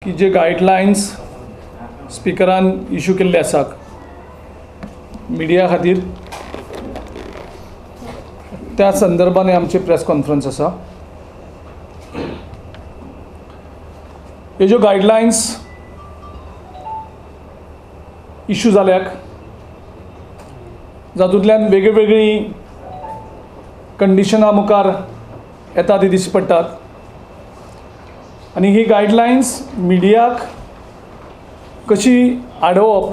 की जे guidelines स्पिकरान issue केल्ले आसात मिडिया खातीर त्या संदर्भान आमची प्रेस कॉन्फरन्स आसा. हे ज्यो गायडलायन्स इशू जाल्यात जातूंतल्यान वेगळीवेगळीं कंडिशनां मुखार येता ती दिश्टी पडटात आनी ही गायडलायन्स मिडियाक कशी आडोवप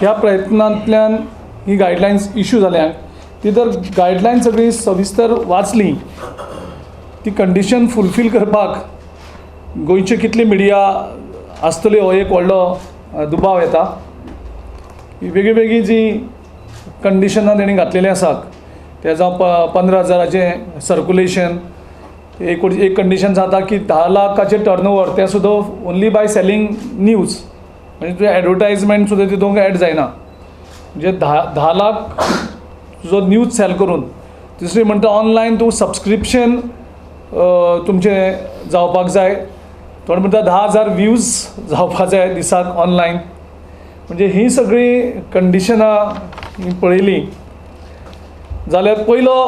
ह्या प्रयत्नांतल्यान ही गायडलायन्स इशू जाल्यात. ती जर गायडलायन्स सगळी सविस्तर वाचली ती कंडिशन फुलफील करपाक गोंयची कितली मिडिया आसतली हो एक व्हडलो दुबाव येता. वेगळी वेगळी जी कंडिशनां तेणी घातलेलीं आसात ते जावं 15,000 सर्कुलेशन, एक कंडिशन जाता की 10 लाखाचें टर्नओवर तें सुद्दां ओन्ली बाय सेलिंग न्यूज, म्हणजे तुजें एडवर्टायजमेंट सुद्दां तितूंक एड जायना. म्हणजे 10 लाख तुजो न्यूज सेल करून. तिसरी म्हणटा ऑनलायन तूं सबस्क्रिप्शन तुमचें जावपाक जाय. थोडे म्हणटा 10,000 व्यूज जावपाक जाय दिसाक ऑनलायन. म्हणजे ही सगळीं कंडिशनां पळयलीं जाल्यार पयलो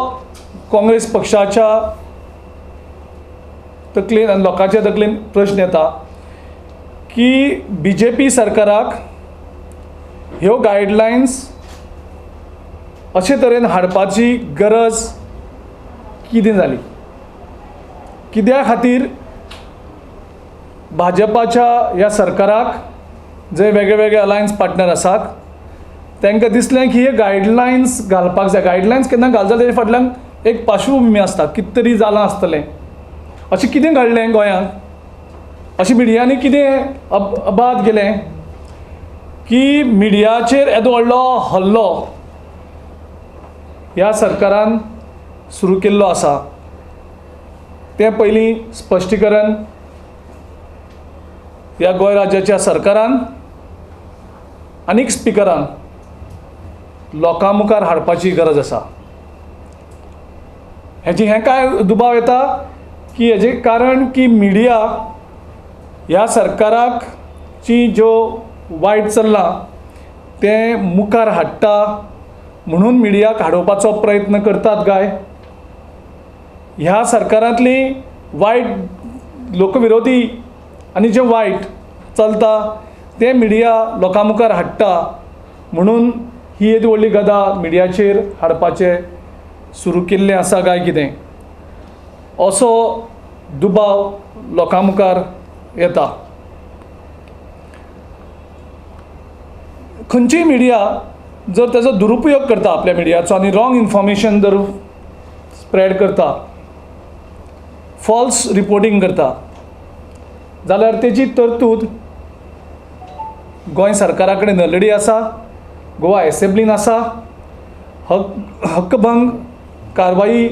काँग्रेस पक्षाच्या तकलेन आनी लोकांच्या तकलेन प्रश्न येता की बी जे पी सरकाराक ह्यो गायडलायन्स अशे तरेन हाडपाची गरज कितें जाली, कित्या खातीर भाजपाच्या ह्या सरकाराक जे वेगळे वेगळे अलायन्स पार्टनर आसात तांकां दिसलें की हे गायडलायन्स घालपाक जाय. गायडलायन्स केन्ना घालता तेजे फाटल्यान एक पार्श्वभुमी आसता, कितें तरी जालां आसतलें, अशें कितें घडलें गोंयांत, अशें मिडियांनी कितें अबाद केलें की मिडियाचेर येदो व्हडलो हल्लो ह्या सरकारान सुरू केल्लो आसा. तें पयलीं स्पश्टीकरण ह्या गोंय राज्याच्या सरकारान आनीक स्पिकरान लोकां मुखार हाडपाची गरज आसा. हेजी हें काय दुबाव येता की हेजें कारण की मिडिया ह्या सरकाराक ची ज्यो वायट चल्लां तें मुखार हाडटा म्हणून मिडियाक हाडोवपाचो प्रयत्न करतात काय, ह्या सरकारांतली वायट लोकविरोधी आनी जें वायट चलता तें मिडिया लोकां मुखार हाडटा म्हणून ही येदी व्हडली गदा मिडियाचेर हाडपाचें सुरू केल्लें आसा काय कितें, असो दुबाव लोकां मुखार येता. खंयचीय मिडिया जर ताजो दुरुपयोग करता आपल्या मिडियाचो आनी रॉंग इन्फॉर्मेशन जर स्प्रेड करता, फॉल्स रिपोर्टींग करता जाल्यार तेजी तरतूद गोंय सरकारा कडेन ऑलरेडी आसा, गोवा एसेंब्लीन आसा. हक्कभंग कारवाई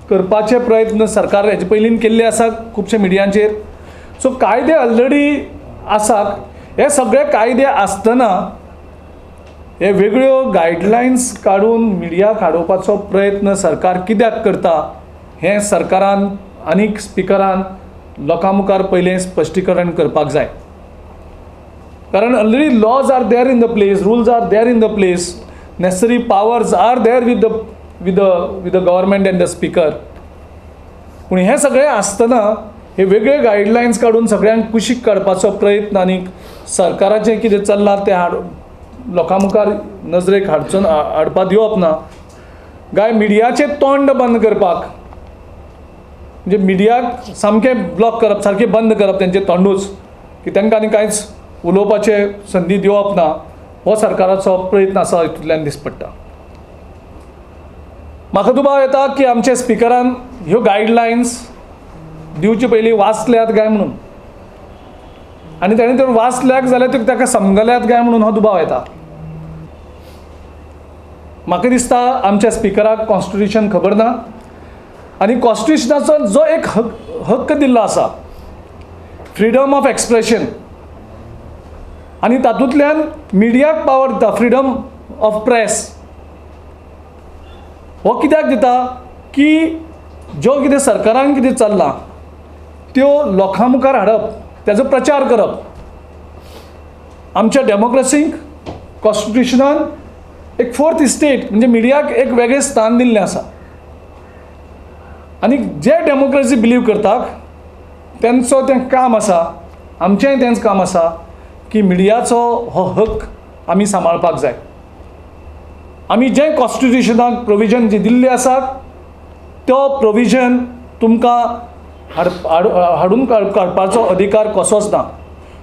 करपाचे प्रयत्न सरकार हेजे पयलीं केल्ले आसा खुबशे मिडियांचेर. सो कायदे ऑलरेडी आसात. हे सगळे कायदे आसतना हे वेगळ्यो गायडलायन्स काडून मिडियाक हाडोवपाचो प्रयत्न सरकार कित्याक करता हें सरकारान आनीक स्पिकरान लोकां मुखार पयलें स्पश्टीकरण करपाक जाय. कारण already laws are there in the place, rules are there in the place, necessary powers are there with the government and the speaker. पूण हें सगळें आसतना हे वेगळे गायडलायन्स काडून सगळ्यांक कुशीक काडपाचो प्रयत्न आनी सरकाराचें कितें चल्लां तें लोकां मुखार नजरेक हाडचो हाडपा दिवप ना काय मिडियाचें तोंड बंद करपाक, म्हणजे मिडियाक सामकें ब्लॉक करप, सारकें बंद करप तेंचें तोंडूच की तांकां आनी कांयच उलोवपाचें संदी दिवप ना, हो सरकाराचो प्रयत्न आसा हितूंतल्यान दिस पडटा. म्हाका दुबाव येता की आमच्या स्पिकरान ह्यो गायडलायन्स दिवचे पयलीं वाचल्यात काय म्हणून, आनी ताणें तर वाचल्याक जाल्यार ते ताका समजल्यात काय म्हणून हो दुबाव येता. म्हाका दिसता आमच्या स्पिकराक कॉन्स्टिट्युशन खबर ना आनी कॉन्स्टिट्युशनाचो जो एक हक्क दिल्लो आसा फ्रिडम ऑफ एक्सप्रेशन, आनी तातूंतल्यान मिडियाक पावर दिता फ्रिडम ऑफ प्रेस, हो कित्याक दिता की ज्यो कितें सरकारान कितें चल्लां त्यो लोकां मुखार हाडप, त्याचो प्रचार करप. आमच्या डेमोक्रेसीक कॉन्स्टिट्युशनान एक फोर्थ इस्टेट म्हणजे मिडियाक एक वेगळें स्थान दिल्लें आसा आनी जे डेमोक्रेसी बिलीव करतात तेंचो तें काम आसा, आमचेंय तेंच काम आसा की मिडियाचो हो हक्क आमी सांबाळपाक जाय. आमी जें कॉन्स्टिट्युशनाक प्रोविजन जी दिल्ली आसा तो प्रोविजन तुमकां हाडून काडपाचो अधिकार कसोच ना.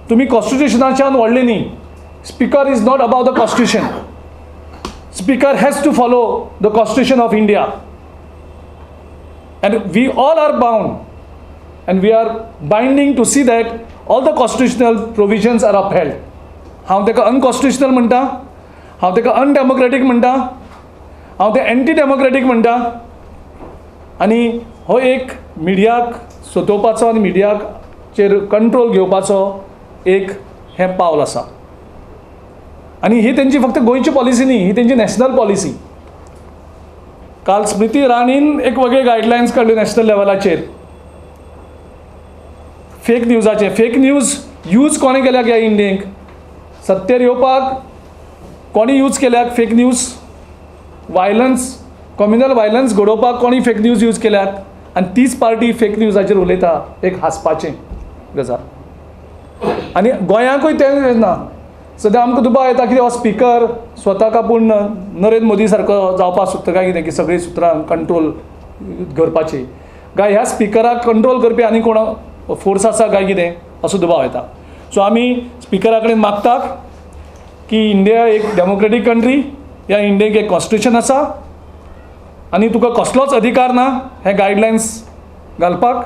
तुमी कॉन्स्टिट्युशनाच्यान व्हडले न्ही. Speaker is not above the constitution. Speaker has to follow the constitution of India and we all are bound and we are binding to see that all the constitutional provisions are upheld. हांव ताका unconstitutional म्हणटा, हांव ताका अनडेमोक्रेटीक म्हणटा, हांव तें anti democratic म्हणटा. आनी हो एक मिडियाक सतोवपाचो आनी मिडियाचेर कंट्रोल घेवपाचो एक हें पावल आसा. आनी ही तेंची फक्त गोंयची पॉलिसी न्ही, ही तेंची नॅशनल पॉलिसी. काल स्मृती इराणीन एक वेगळे गायडलायन्स काडल्यो नॅशनल लेवलाचेर फेक न्यूजाचे. फेक न्यूज यूज कोणें केल्या ह्या इंडियेक सत्तेर येवपाक कोणी यूज केल्यात fake news? Violence, communal violence घडोवपाक कोणी फेक न्यूज यूज केल्यात? आनी तीच पार्टी फेक न्यूजाचेर उलयता, एक हांसपाचें गजाल. आनी गोंयांकूय तें ना. सद्या आमकां दुबाव येता की हो स्पिकर स्वताक आपूण नरेंद्र मोदी सारको जावपाक सोदता काय कितें, की सगळीं सुत्रां कंट्रोल करपाची काय ह्या स्पिकराक कंट्रोल करपी आनी कोण फोर्स आसा काय कितें असो दुबाव येता. सो आमी स्पिकरा कडेन मागतात की इंडिया एक डेमोक्रेटीक कंट्री, ह्या इंडियेक एक कॉन्स्टिट्युशन आसा आनी तुका कसलोच अधिकार ना हे गायडलायन्स घालपाक.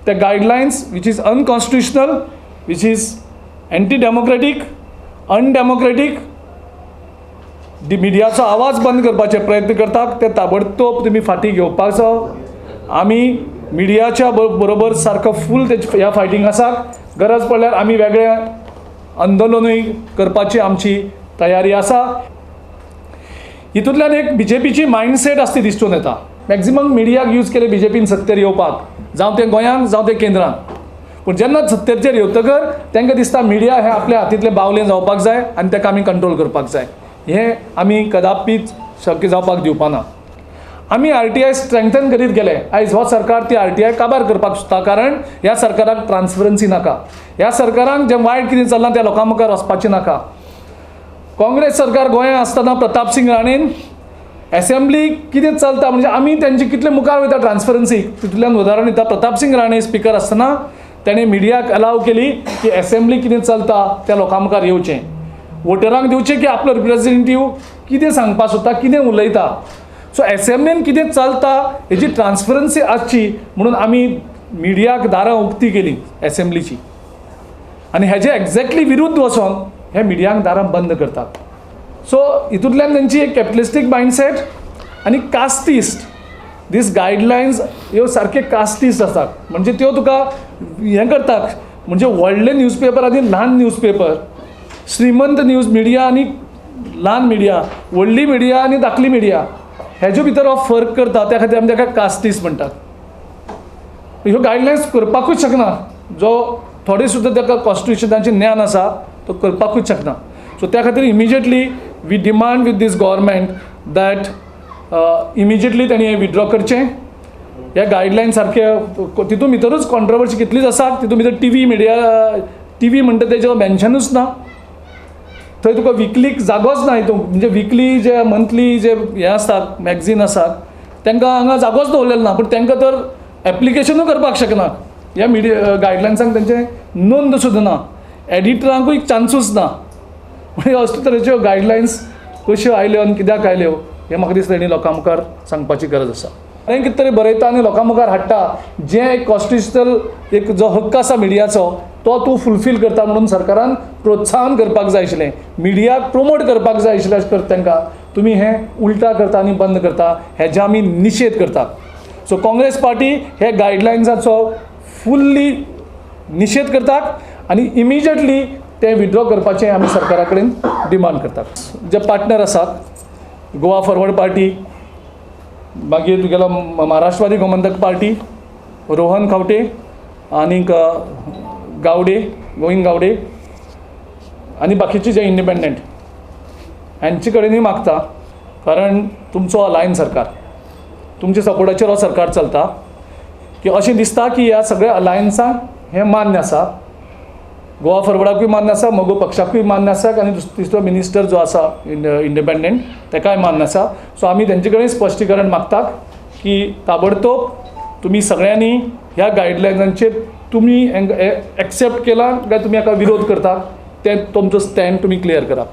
ते guidelines which is unconstitutional, which is anti democratic, undemocratic, मिडियाचो आवाज बंद करपाचे प्रयत्न करतात ते ताबडतोब तुमी फाटीं घेवपाचो. आमी मिडियाच्या बरोबर सारको फूल ह्या फायटींग आसा. गरज पडल्यार आमी वेगळें आंदोलनूय करपाची आमची तयारी आसा. हितूंतल्यान एक बीजेपीची मायंडसेट आसता ती दिसून येता. मॅक्झिमम मिडियाक यूज केले बीजेपीन सत्तेर येवपाक, जावं तें गोंयांत जावं तें केंद्रांत. पूण जेन्ना सत्तेचेर येवतकर तांकां दिसता मिडिया हें आपल्या हातींतलें बावलें जावपाक जाय आनी ताका आमी कंट्रोल करपाक जाय. हें आमी कदापीच शक्य जावपाक दिवपाना. आमी RTI strengthen करीत गेले. आयज हो सरकार ती RTI काबार करपाक सोदता, कारण ह्या सरकाराक ट्रान्सपरन्सी नाका, ह्या सरकाराक जें वायट कितें चल्लां त्या लोकां मुखार वचपाचें नाका. काँग्रेस सरकार गोंयांत आसतना प्रताप सिंग राणेन एसेंब्ली कितें चलता म्हणजे आमी तेंचे कितले मुखार वयता ट्रान्सपरन्सी तितूंतल्यान उदाहरण दिता. प्रताप सिंग राणे स्पिकर आसतना तेणें मिडियाक अलाव केली की एसेंब्ली कितें चलता त्या लोकां मुखार येवचें, वोटरांक दिवचें की आपलो रिप्रेझेंटेटीव कितें सांगपाक सोदता, कितें उलयता. सो एसेंब्लीन कितें चलता हेजी ट्रान्सपरन्सी आसची म्हणून आमी मिडियाक दारां उक्ती केली एसेंब्लीची. आनी हेजे एक्झॅक्टली विरुद्ध वचोन हे मिडियांक दारां बंद करतात. सो हितूंतल्यान तेंची एक कॅपिटलिस्टीक मायंडसेट आनी कास्टिस्ट दीस गायडलायन्स ह्यो सारके कास्टिस्ट आसात. म्हणजे त्यो तुका हें करतात, म्हणजे व्हडले न्यूजपेपर आनी ल्हान न्यूजपेपर, श्रीमंत न्यूज मिडिया आनी ल्हान मिडिया, व्हडली मिडिया आनी धाकली मिडिया, हेजे भितर हो फरक करता. त्या खातीर आमी ताका कास्टिस्ट म्हणटात. ह्यो गायडलायन्स करपाकूच शकना, जो थोडे सुद्दां ताका कॉन्स्टिट्युशनाचें ज्ञान आसा तो करपाकूच शकना. सो त्या खातीर immediately we demand with this government that immediately तांणी हें विथड्रॉ करचें. ह्या गायडलायन सारके तितून भितरूच कॉन्ट्रवर्सी कितलीच आसा. तितून भितर टीव्ही मिडिया, टीव्ही म्हणटा तेजें मेन्शनूच ना, थंय तुका विकलीक जागोच ना हितून. म्हणजे विकली जे मंथली जे हें आसतात मॅगझीन आसात तांकां हांगा जागोच दवरलेलो ना, पूण तांकां तर एप्लिकेशनूय करपाक शकना. ह्या मिडिया गायडलायन्सांक तेंचें नोंद सुद्दां ना, एडिटरांकूय चान्सूच ना. म्हणजे असले तरेच्यो गायडलायन्स कश्यो आयल्यो आनी कित्याक आयल्यो हें म्हाका दिसता हेणी लोकां मुखार सांगपाची गरज आसा. हांवें कितें तरी बरयता आनी लोकां मुखार हाडटा, जें एक कॉन्स्टिट्युशनल एक जो हक्क आसा मिडियाचो तो तूं फुलफील करता म्हणून सरकारान प्रोत्साहन करपाक जाय आशिल्लें, मिडियाक प्रमोट करपाक जाय आशिल्लें. अशें करता तांकां तुमी हें उल्टा करता आनी बंद करता, हेजे आमी निशेध करतात. सो काँग्रेस पार्टी हे गायडलायन्साचो फुल्ली निशेध करतात आनी इमिजिएटली ते विथड्रॉ करपाचें आमी सरकारा कडेन डिमांड करतात. जे पार्टनर आसात गोवा फॉरवर्ड पार्टी, मागीर तुगेलो महाराष्ट्रवादी गोमंतक पार्टी, रोहन खावटे आनीक गावडे, गोविंद गावडे आनी बाकीचे जे इंडिपेंडंट हांचे कडेनूय मागता, कारण तुमचो अलायन्स सरकार, तुमच्या सपोर्टाचेर हो सरकार चलता, की अशें दिसता की ह्या सगळ्या अलायन्सांक हें मान्य आसा, गोवा फॉरवर्डाकूय मान्य आसा, मगो पक्षाकूय मान्य आसा आनी तिसरो मिनिस्टर जो आसा इंडिपेंडंट तेकाय मान्य आसा. सो आमी तेंचे कडेन स्पश्टीकरण मागतात की ताबडतोब तुमी सगळ्यांनी ह्या गायडलायन्सांचेर तुमी एक्सेप्ट केला काय तुमी हाका विरोध करता तें तुमचो स्टँड तुमी क्लियर करात.